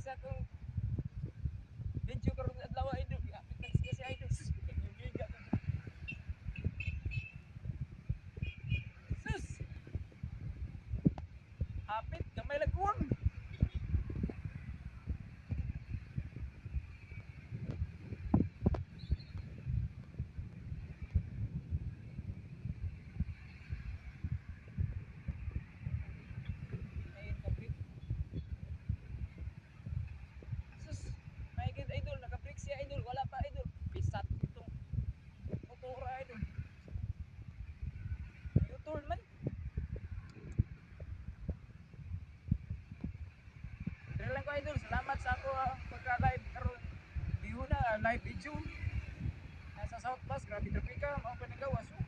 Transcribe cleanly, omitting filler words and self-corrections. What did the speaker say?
Sa akong video karon adlaw, idol. Hapit na siya si idol. Sus, giga to. Sus! Hapit, gamay lang kuwang. Ayun, kabrik. Sus, my God, idol, naka-brake siya, idol. Wala pa, idol. Pisat itong motora, idol. U-turn man. Dire lang ko, idol. Salamat sa ako ang pagka-live karon. Bihuna, live video. Nasa South Bus, grabe trapika, mao pa nagawas. Oh.